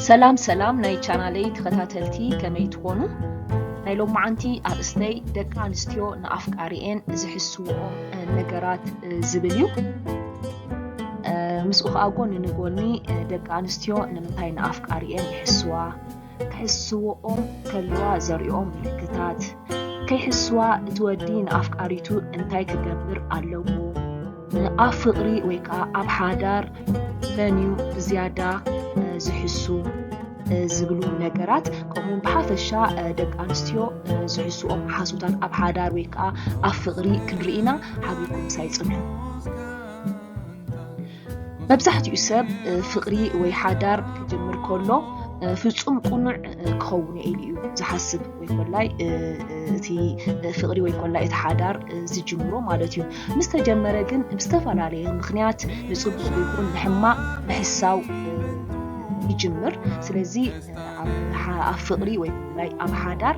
ሰላም ሰላም ናይ ቻናለይ ተኸታተልቲ፣ ከመይ ትኾኑ? ናይ ሎማዓንቲ ኣርእስተይ ደቂ ኣንስትዮ ንኣፍቃሪኤን ዝሕስውኦም ነገራት ዝብል እዩ። ምስኡ ከዓ ጎኒ ንጎኒ ደቂ ኣንስትዮ ንምንታይ ንኣፍቃሪኤን ይሕስዋ፣ ክሕስውኦም ከለዋ ዘርእኦም ምልክታት፣ ከይሕስዋ እቲ ወዲ ንኣፍቃሪቱ እንታይ ክገብር ኣለዎ፣ ኣብ ፍቕሪ ወይ ከዓ ኣብ ሓዳር መን እዩ ብዝያዳ ዝሕሱ ዝብሉ ነገራት፣ ከምኡውን ብሓፈሻ ደቂ ኣንስትዮ ዝሕስዎም ሓሶታት ኣብ ሓዳር ወይ ከዓ ኣብ ፍቕሪ ክንርኢ ኢና። ሓቢርኩም ምሳይ ጽንሑ። መብዛሕትኡ ሰብ ፍቕሪ ወይ ሓዳር ክጅምር ከሎ ፍጹም ቅኑዕ ክኸውን ኢሉ እዩ ዝሓስብ ወይ ኮላይ እቲ ፍቕሪ ወይ ኮላይ እቲ ሓዳር ዝጅምሮ ማለት እዩ። ምስ ተጀመረ ግን ብዝተፈላለየ ምኽንያት ንጽቡቕ ይኹን ንሕማቕ ምሕሳው ይጅምር። ስለዚ ኣብ ፍቕሪ ወይ ኮላይ ኣብ ሓዳር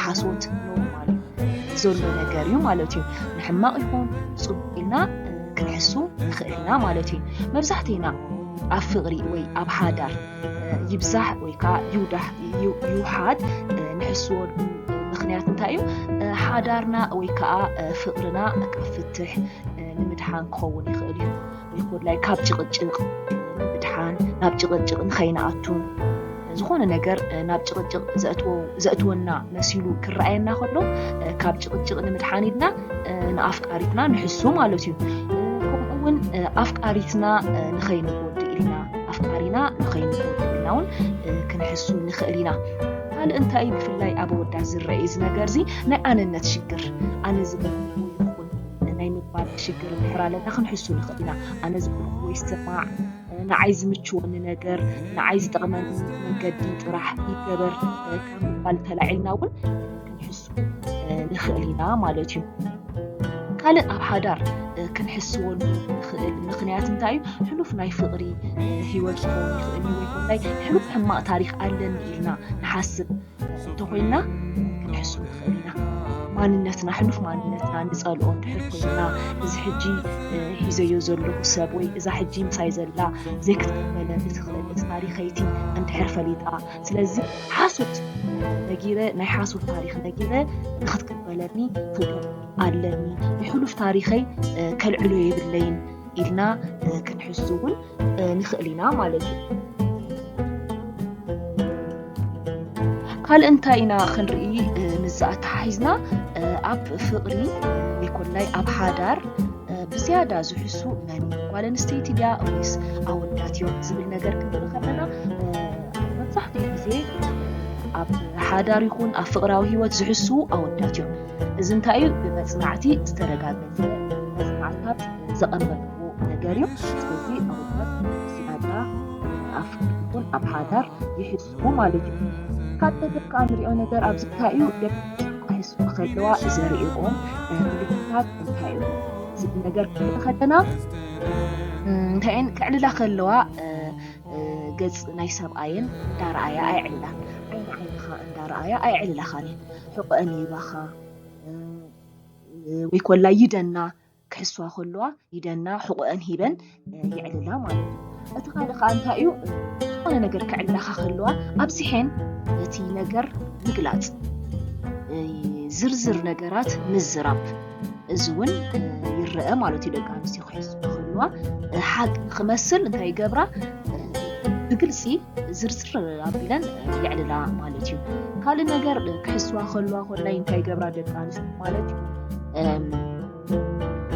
ሓሶት ኖርማል እዩ። ዘሎ ነገር እዩ ማለት እዩ። ንሕማቕ ይኹን ጽቡቕ ኢልና ክንሕሱ ንኽእል ኢና ማለት እዩ። መብዛሕትእና ኣብ ፍቕሪ ወይ ኣብ ሓዳር ይብዛሕ ወይ ከዓ ይውዳሕ ይውሓድ ንሕስወሉ ምኽንያት እንታይ እዩ? ሓዳርና ወይ ከዓ ፍቕርና ካብ ፍትሕ ንምድሓን ክኸውን ይኽእል እዩ። ወይ ኮላይ ካብ ጭቕጭቕ ንምድሓን፣ ናብ ጭቕጭቕ ንኸይንኣቱ፣ ዝኾነ ነገር ናብ ጭቕጭቕ ዘእትወና መሲሉ ክረኣየና ከሎ ካብ ጭቕጭቕ ንምድሓን ኢልና ንኣፍቃሪትና ንሕሱ ማለት እዩ። ከምኡ እውን ኣፍቃሪትና ንኸይንጎድእ ኢልና ኣፍቃሪና ንኸይንጎድእ ኢልና እውን ክንሕሱ ንኽእል ኢና። ካልእ እንታይ ብፍላይ ኣብ ኣወዳት ዝረአ እዚ ነገር እዚ ናይ ኣነነት ሽግር፣ ኣነ ዝብልዎ ይኹን ናይ ምባል ሽግር እንድሕር ኣለና ክንሕሱ ንኽእል ኢና። ኣነ ዝብልዎ ይስማዕ፣ ንዓይ ዝምችወኒ ነገር፣ ንዓይ ዝጠቕመኒ መንገዲ ጥራሕ ይገበር ካብ ምባል ተላዒልና እውን ክንሕሱ ንኽእል ኢና ማለት እዩ። ካልእ ኣብ ሓዳር ክንሕስወሉ ንኽእል ምኽንያት እንታይ እዩ? ሕሉፍ ናይ ፍቕሪ ህይወት ክኸውን ይኽእል እዩ፣ ወይ ኮላይ ሕሉፍ ሕማቕ ታሪኽ ኣለኒ ኢልና ንሓስብ እንተኮይና ክንሕሱ ንኽእል ኢና። ማንነትና፣ ሕሉፍ ማንነትና ንጸልኦ እንድሕር ኮይና፣ እዚ ሕጂ ሒዘዮ ዘለኹ ሰብ ወይ እዛ ሕጂ ምሳይ ዘላ ዘይክትቅበለኒ ትኽእል እቲ ታሪኸይቲ እንድሕር ፈሊጣ፣ ስለዚ ሓሶት ነጊረ፣ ናይ ሓሶት ታሪኽ ነጊረ ንኽትቅበለኒ ፍቕሪ ኣለኒ፣ ንሕሉፍ ታሪኸይ ከልዕሎ የብለይን ኢልና ክንሕሱ እውን ንኽእል ኢና ማለት እዩ። ካልእ እንታይ ኢና ክንርኢ? ምስዚ ኣተሓሒዝና ኣብ ፍቕሪ ወይ ኮላይ ኣብ ሓዳር ብዝያዳ ዝሕሱ መን እዩ? ጓል ኣንስተይቲ ድያ ወይስ ኣወዳት እዮም ዝብል ነገር ክንርኢ ከለና መብዛሕትኡ ግዜ ኣብ ሓዳር ይኹን ኣብ ፍቕራዊ ህይወት ዝሕሱ ኣወዳት እዮም። እዚ እንታይ እዩ? ብመጽናዕቲ ዝተረጋገጸ መጽናዕትታት ዘቐመጥዎ ነገር እዩ። ስለዚ ኣወዳት ዝያዳ ኣብ ፍቕሪ ይኹን ኣብ ሓዳር ይሕሱ ማለት እዩ። ካልእ ነገር ከዓ ንሪኦ ነገር ኣብዚ እንታይ እዩ? ደቂ ክሕሱ ከለዋ ዘርእኦም ምልክታት እንታይ እዩ ዝብል ነገር ክንርኢ ከለና እንታይ እየን ከዕልላ ከለዋ ገጽ ናይ ሰብኣየን እንዳረኣያ ኣይዕልላን። ዓይኒ ዓይንኻ እንዳረኣያ ኣይዕልላኻን እየን። ሕቆአን ይህባኻ ወይ ኮላ ይደና ክሕስዋ ከለዋ ይደና ሕቆአን ሂበን የዕልላ ማለት እዩ። እቲ ካልእ ከዓ እንታይ እዩ? ዝኾነ ነገር ከዕልላኻ ከለዋ ኣብዚሐን ነቲ ነገር ምግላጽ፣ ዝርዝር ነገራት ምዝራብ፣ እዚ እውን ይረአ ማለት እዩ። ደቂ ኣንስትዮ ክሕስዋ ከለዋ ሓቂ ክመስል እንታይ ይገብራ? ብግልፂ ዝርዝር ኣቢለን የዕልላ ማለት እዩ። ካልእ ነገር ክሕስዋ ከለዋ ኮላይ እንታይ ይገብራ ደቂ ኣንስትዮ ማለት እዩ?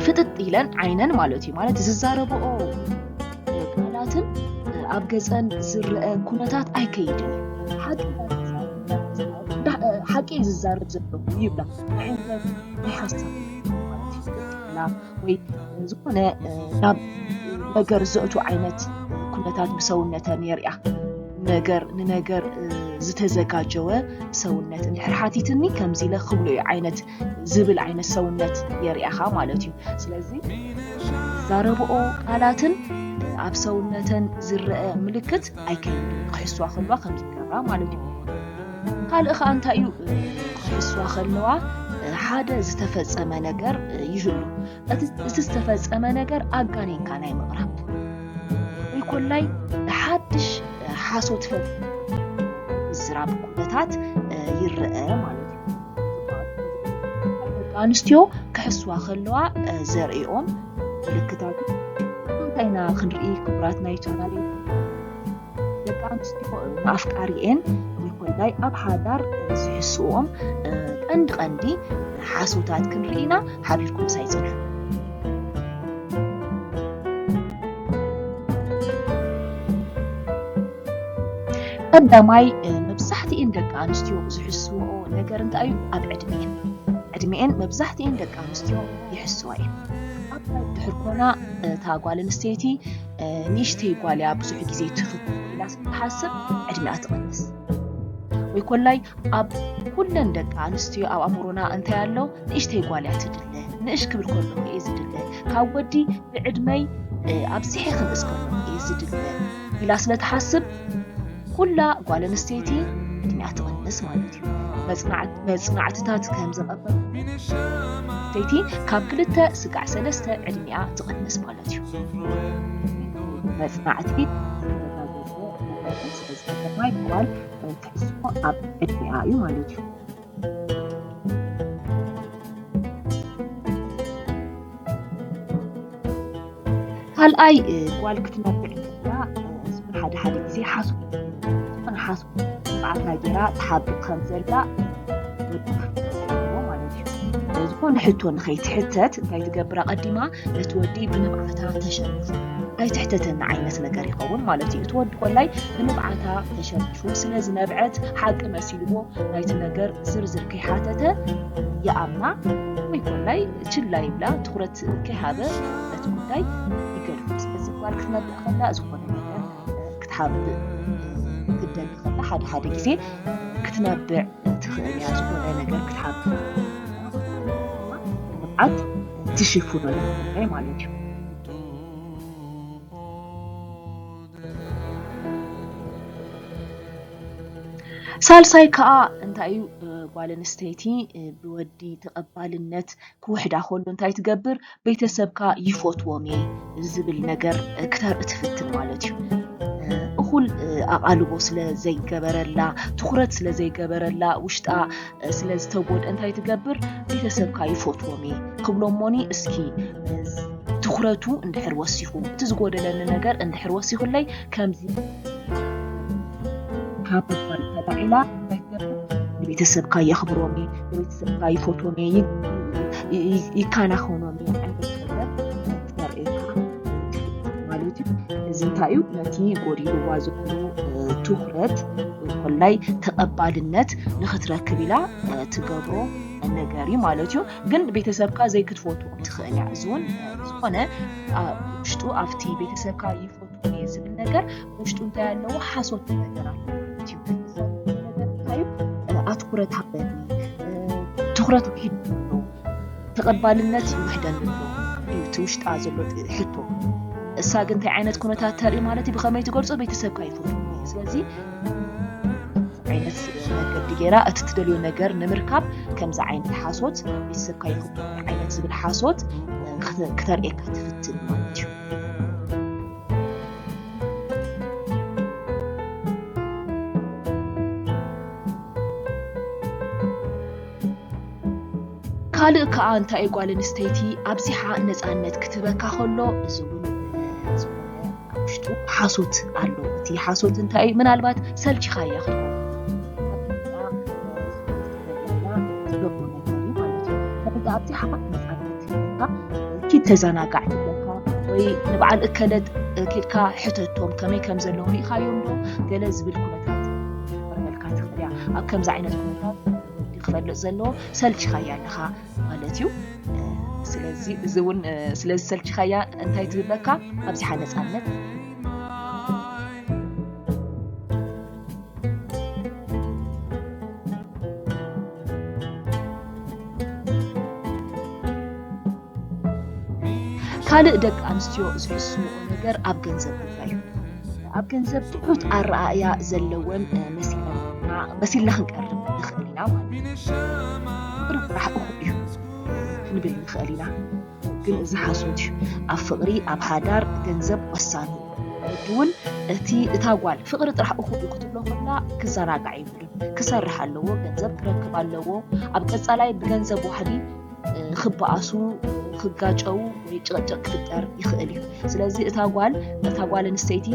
ፍጥጥ ኢለን ዓይነን ማለት እዩ። ማለት ዝዛረብኦ ቃላትን ኣብ ገፀን ዝረአ ኩነታት ኣይከይድን እዩ። ሓቂ ሓቂ ዝዛረብ ዘለኹ ይብላ። ናይ ሓሳብ ማለት እዩ። ወይ ዝኾነ ናብ ነገር ዘእቱ ዓይነት ኩነታት ብሰውነተን የርእያ። ነገር ንነገር ዝተዘጋጀወ ሰውነት እንድሕር ሓቲትኒ ከምዚ ኢለ ክብሎ እዩ ዓይነት ዝብል ዓይነት ሰውነት የርእያኻ ማለት እዩ። ስለዚ ዛረብኦ ቃላትን ኣብ ሰውነተን ዝረአ ምልክት ኣይከይድን ክሕስዋ ከልዋ ከምዚ ገብራ ማለት እዩ። ካልእ ኸዓ እንታይ እዩ? ክሕስዋ ከለዋ ሓደ ዝተፈጸመ ነገር ይህሉ። እቲ ዝተፈጸመ ነገር ኣጋኒንካ ናይ ምቕራብ ወይ ኮላይ ሓድሽ ሓሶት ፈት ዝራብ ኩነታት ይረአ ማለት እዩ። ደቂ ኣንስትዮ ክሕስዋ ከለዋ ዘርእኦም ምልክታት እንታይ ኢና ክንርኢ? ክቡራት ናይ ቻናል ደቂ ኣንስትዮ ንኣፍቃሪኤን ወይ ኮላይ ኣብ ሓዳር ዝሕስዎም ቀንዲ ቀንዲ ሓሶታት ክንርኢ ኢና። ሓቢርኩም ምሳይ ጽንሑ። ቀዳማይ መብዛሕትኤን ደቂ ኣንስትዮ ዝሕስወኦ ነገር እንታይ እዩ? ኣብ ዕድሜኤን ዕድሜኤን መብዛሕትኤን ደቂ ኣንስትዮ ይሕስዋ እየን። ኣብ ድሕር ኮና እታ ጓል ኣንስተይቲ ንእሽተይ ጓል እያ ብዙሕ ግዜ ትፍትን ኢላ ስለ ትሓስብ ዕድሜኣ ትቐንስ። ወይ ኮላይ ኣብ ኩለን ደቂ ኣንስትዮ ኣብ ኣእምሮና እንታይ ኣሎ? ንእሽተይ ጓል እያ ትድለ፣ ንእሽ ክብል ከሎ እየ ዝድለ፣ ካብ ወዲ ብዕድመይ ኣብዚሐ ክንእስ ከሎ እየ ዝድለ ኢላ ስለ ትሓስብ ኩላ ጓል ኣንስተይቲ ዕድሚኣ ትቕንስ ማለት እዩ። መጽናዕትታት ከም ዘቐበል ሰይቲ ካብ ክልተ ስጋዕ ሰለስተ ዕድሚኣ ትቕንስ ማለት እዩ። መጽናዕቲ ስለዝተማይ ጓል ትሕስቦ ኣብ ዕድሚኣ እዩ ማለት እዩ። ካልኣይ ጓል ክትነብዕ እንከላ ዝን ሓደ ሓደ ግዜ ሓሶት ዝኾነ ሓሶት ንብዓታ ገይራ ትሓብእ ከም ዘላ ወዲ ክፍትዎ ማለት እዩ። ዝኾነ ሕቶ ንኸይትሕተት እንታይ ትገብር? ኣቐዲማ ነቲ ወዲ ብንብዓታ ተሸንፉ ኣይትሕተተኒ ዓይነት ነገር ይኸውን ማለት እዩ። እቲ ወዲ ኮላይ ብንብዓታ ተሸንፉ ስለ ዝነብዐት ሓቂ መሲልዎ ናይቲ ነገር ዝርዝር ከይሓተተ ይኣምና ወይ ኮላይ ችላ ይብላ። ትኹረት ከይሃበ ነቲ ጉዳይ ይገድፉ። ስለዚ ጓል ክትነብዕ ከላ ዝኾነ ነገር ክትሓብእ ክትደሊ ከላ ሓደ ሓደ ግዜ ክትነብዕ ትኽእል እያ። ዝኾነ ነገር ክትሓብእ ንብዓት ትሽፍኖ ማለት እዩ። ሳልሳይ ከዓ እንታይ እዩ? ጓል ኣንስተይቲ ብወዲ ተቐባልነት ክውሕዳ ከሎ እንታይ ትገብር? ቤተሰብካ ይፈትዎም እየ ዝብል ነገር ክተርኢ ትፍትን ማለት እዩ። እኹል ኣቓልቦ ስለ ዘይገበረላ፣ ትኹረት ስለ ዘይገበረላ፣ ውሽጣ ስለ ዝተጎድአ እንታይ ትገብር? ቤተሰብካ ይፈትዎም እየ ክብሎሞኒ እስኪ ትኹረቱ እንድሕር ወሲኹ፣ እቲ ዝጎደለኒ ነገር እንድሕር ወሲኹለይ ከምዚ ካብ ምባል ተላዒላ እንታይ ትገብር? ንቤተሰብካ የኽብሮም እየ፣ ንቤተሰብካ ይፈትዎም እየ፣ ይከናኸኖም እየ ዓይነት ነገር ክተርእየካ ማለት እዩ። እዚ እንታይ እዩ? ነቲ ጎዲልዋ ዘሎ ትኹረት ወይ ኮላይ ተቐባልነት ንኽትረክብ ኢላ ትገብሮ ነገር እዩ ማለት እዩ። ግን ቤተሰብካ ዘይክትፈትዎም ትኽእል እያ። እዚ እውን ዝኾነ ውሽጡ ኣብቲ ቤተሰብካ ይፈትዎም እየ ዝብል ነገር ውሽጡ እንታይ ኣለዎ? ሓሶት ነገር ኣሎ ማለት እዩ። እዚ ነገር እንታይ እዩ? ኣትኩረት ሃበኒ፣ ትኹረት ውሒድ ኣሎ፣ ተቐባልነት ይውሕደኒ ኣሎ እዩ እቲ ውሽጣ ዘሎ ሕቶ። እሳ ግን እንታይ ዓይነት ኩነታት ተርኢ ማለት እዩ? ብኸመይ ትገልጾ? ቤተሰብካ ይፈትዎም እየ። ስለዚ ዓይነት መገዲ ገይራ እቲ ትደልዮ ነገር ንምርካብ ከምዚ ዓይነት ሓሶት ቤተሰብካ ይፈትዎም እየ ዓይነት ዝብል ሓሶት ክተ- ክተርእየካ ትፍትን ማለት እዩ። ካልእ ከዓ እንታይ እዩ? ጓል ኣንስተይቲ ኣብዚሓ ነፃነት ክትህበካ ከሎ እዚ እውን ዝኾነ ኣብ ውሽጡ ሓሶት ኣሎ። እቲ ሓሶት እንታይ እዩ? ምናልባት ሰልችኻያ ክትከውን ትገብሮ ነገር እዩ ማለት እዩ። ስለዚ ኣብዚሓ ነፃነት ትህበካ ኪድ ተዘናጋዕ ትብለካ ወይ ንበዓል እከለ ኬድካ ሕተቶም ከመይ ከም ዘለዉ ርኢኻዮም ዶ ገለ ዝብል ኩነታት ክትቀርበልካ ትኽእል እያ። ኣብ ከምዚ ዓይነት ኩነታት ወዲ ክፈልጥ ዘለዎ ሰልችኻያ ኣለኻ ማለት እዩ። ስለዚ እዚ እውን ስለዚ ሰልችኻያ እንታይ ትብለካ ኣብዚሓ ነፃነት ካልእ ደቂ ኣንስትዮ ዝሕስምኦ ነገር ኣብ ገንዘብ ጉዳይ እዩ። ኣብ ገንዘብ ትሑት ኣረኣእያ ዘለወን መሲልና ክንቀርብ ንኽእል ኢና ማለት እዩ። ፍቕሪ ጥራሕ እኹል እዩ ክንብል ንኽእል ኢና፣ ግን እዚ ሓሶት እዩ። ኣብ ፍቕሪ ኣብ ሓዳር ገንዘብ ወሳኒ እዩ። ወዲ እውን እቲ እታ ጓል ፍቕሪ ጥራሕ እኹል እዩ ክትብሎ ከላ ክዘናጋዕ የብሉን። ክሰርሕ ኣለዎ፣ ገንዘብ ክረክብ ኣለዎ። ኣብ ቀጻላይ ብገንዘብ ዋሕዲ ክበኣሱ፣ ክጋጨው ወይ ጭቕጭቕ ክፍጠር ይኽእል እዩ። ስለዚ እታ ጓል እታ ጓል ኣንስተይቲ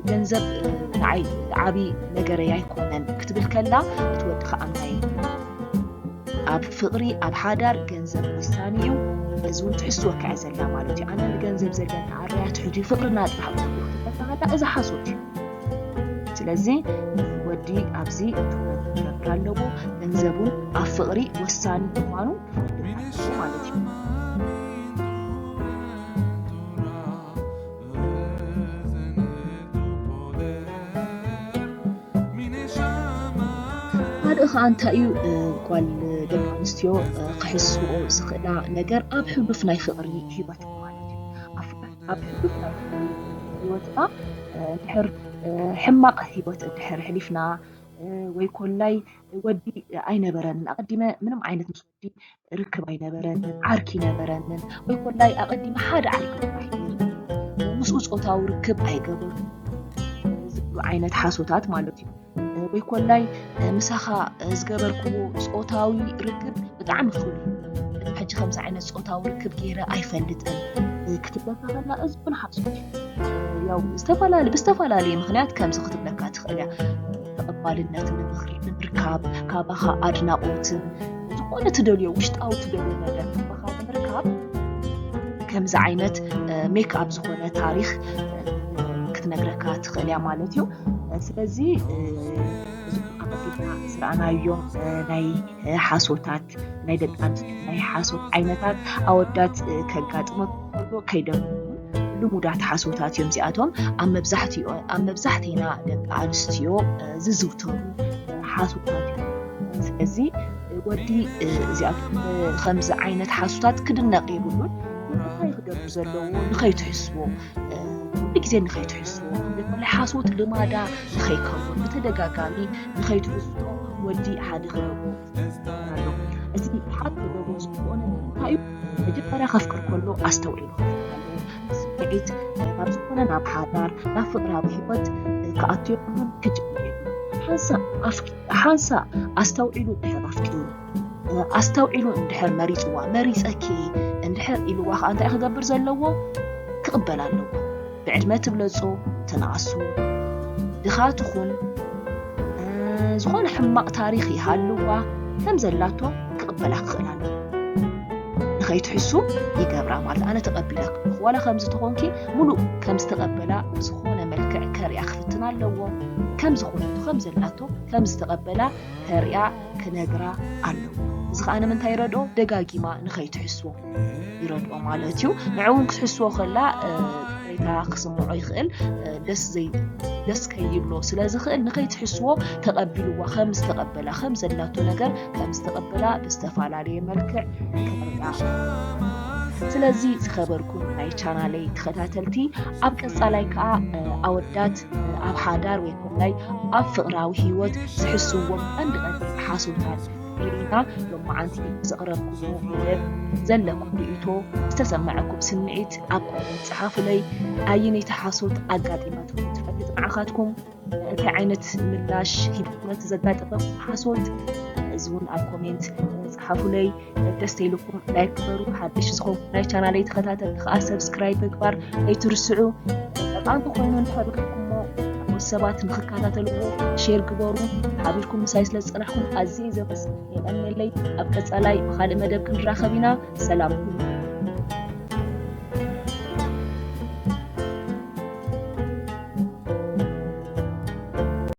ገንዘብ ንዓይ ዓቢ ነገረይ ኣይኮነን ክትብል ከላ እቲ ወዲ ከዓ ኣምናይ ኣብ ፍቕሪ ኣብ ሓዳር ገንዘብ ወሳኒ እዩ። እዚ እውን ትሕስወካ እያ ዘላ ማለት እዩ። ኣነ ንገንዘብ ዘለና ኣርኣያ ትሕዙ ፍቕርና ጥራሕ ክትበካ ከላ እዚ ሓሶት እዩ። ስለዚ ወዲ ኣብዚ ትኩረት ክገብር ኣለዎ። ገንዘቡን ኣብ ፍቕሪ ወሳኒ ምዃኑ ክፈልጥ ኣለዎ ማለት እዩ። ካልእ ኸዓ እንታይ እዩ ጓል ደቂ ኣንስትዮ ክሕስዎ ዝኽእላ ነገር ኣብ ሕሉፍ ናይ ፍቕሪ ህይወት ማለት እዩ። ኣብ ሕሉፍ ናይ ፍቕሪ ህይወትና እንድሕር ሕማቕ ህይወት እንድሕር ሕሊፍና ወይ ኮላይ ወዲ ኣይነበረንን ኣቐዲመ ምንም ዓይነት ምስ ወዲ ርክብ ኣይነበረንን ዓርኪ ኣይነበረንን ወይ ኮላይ ኣቐዲመ ሓደ ዓርኪ ምስኡ ፆታዊ ርክብ ኣይገበሩ ዝብሉ ዓይነት ሓሶታት ማለት እዩ። ወይ ኮላይ ምሳኻ ዝገበርክዎ ፆታዊ ርክብ ብጣዕሚ ፍሉይ እዩ። ሕጂ ከምዚ ዓይነት ፆታዊ ርክብ ገይረ ኣይፈልጥን ክትብለካ ከላ እዚ ኩሉ ሓሶት እዩ። ያው ዝተፈላለየ ብዝተፈላለየ ምክንያት ከምዚ ክትብለካ ትኽእል እያ። ተቐባልነት ንምኽሪ ንምርካብ ካባኻ ኣድናቖትን ዝኾነ ትደልዮ ውሽጣዊ ትደልዮ ነገር ካባኻ ንምርካብ ከምዚ ዓይነት ሜክ ኣፕ ዝኾነ ታሪክ ክትነግረካ ትኽእል እያ ማለት እዩ። ስለዚ ዝረኣናዮም ናይ ሓሶታት ናይ ደቂ ኣንስትዮ ናይ ሓሶት ዓይነታት ኣወዳት ከጋጥመ ከሎ ከይደግሙ ልሙዳት ሓሶታት እዮም እዚኣቶም ኣብ መብዛሕትኡ ኣብ መብዛሕትና ደቂ ኣንስትዮ ዝዝውተሩ ሓሶታት እዮም። ስለዚ ወዲ እዚኣቶም ከምዚ ዓይነት ሓሶታት ክድነቕ የብሉን። እንታይ ክገብር ዘለዎ ንኸይትሕስዎ ኩሉ ግዜ ንኸይትሕስዎ ሓሶት ልማዳ ንኸይከውን ብተደጋጋሚ ንኸይትሕስዎ ወዲ ሓደ ክገብሮ እዚ ሓደ ክገብሮ ዝግብኦ ነገር እንታይ እዩ? መጀመርያ ከፍቅር ከሎ ኣስተውዒሉ ክፍቅር ኣለዎ። ስምዒት ካብ ዝኾነ ናብ ሓዳር ናብ ፍቅራዊ ህይወት ክኣቱ የብሉን ክጅምር የብሉን። ሓንሳእ ኣፍቂ ሓንሳእ ኣስተውዒሉ ድሕር ኣፍቂሩ ኣስተውዒሉ እንድሕር መሪፅዋ መሪፀኪ እንድሕር ኢልዋ ከዓ እንታይ ክገብር ዘለዎ ክቕበል ኣለዎ። ብዕድመ ትብለፆ ትንኣሱ ድኻ ትኹን ዝኾነ ሕማቕ ታሪኽ ይሃልዋ ከም ዘላቶ ክቕበላ ክኽእል ኣለዎ። ንኸይትሕሱ ይገብራ ማለት ኣነ ተቐቢላ ዋላ ከምዚ ተኾንኪ ሙሉእ ከም ዝተቐበላ ዝኾነ መልክዕ ከርእያ ክፍትን ኣለዎ። ከም ዝኾነቱ ከም ዘላቶ ከም ዝተቐበላ ከርእያ ክነግራ ኣለዎ። እዚ ከዓ ንምንታይ ይረድኦ? ደጋጊማ ንኸይትሕስዎ ይረድኦ ማለት እዩ። ንዕኡ እውን ክትሕስዎ ከላ ቅሬታ ክስምዖ ይኽእል። ደስ ከይብሎ ስለ ዝኽእል ንኸይትሕስዎ ተቐቢልዋ ከም ዝተቐበላ ከም ዘላቶ ነገር ከም ዝተቐበላ ብዝተፈላለየ መልክዕ ከርእያ። ስለዚ ዝኸበርኩም ናይ ቻናለይ ተኸታተልቲ ኣብ ቀፃላይ ከዓ ኣወዳት ኣብ ሓዳር ወይ ኮላይ ኣብ ፍቕራዊ ህይወት ዝሕስዎም ቀንዲ ቀንዲ ሓሶታት ሪኢና ሎማዓንቲ ዘቕረብኩሞ መደብ ዘለኩም ርእይቶ ዝተሰመዐኩም ስምዒት ኣብ ኮሜንት ፀሓፉለይ። ኣየነይቲ ሓሶት ኣጋጢማትኩም ትፈልጥ ንዓኻትኩም እንታይ ዓይነት ምላሽ ሂብኩመት ዘጋጠመኩም ሓሶት እዚ እውን ኣብ ኮሜንት ፀሓፉለይ። ደስ ተይልኩም ላይክ ግበሩ። ሓድሽ ዝኾንኩም ናይ ቻናለይ ተኸታተልቲ ከዓ ሰብስክራይብ ምግባር ኣይትርስዑ። ጠቃሚ ኮይኑ እንድሕር ርኢኹሞ ካልኦት ሰባት ንክከታተልዎ ሼር ግበሩ። ሓቢርኩም ምሳይ ስለ ዝፀናሕኩም ኣዝየ ዘመስግን። የቐንየለይ። ኣብ ቀፃላይ ብካልእ መደብ ክንራኸብ ኢና። ሰላም ኩኑ።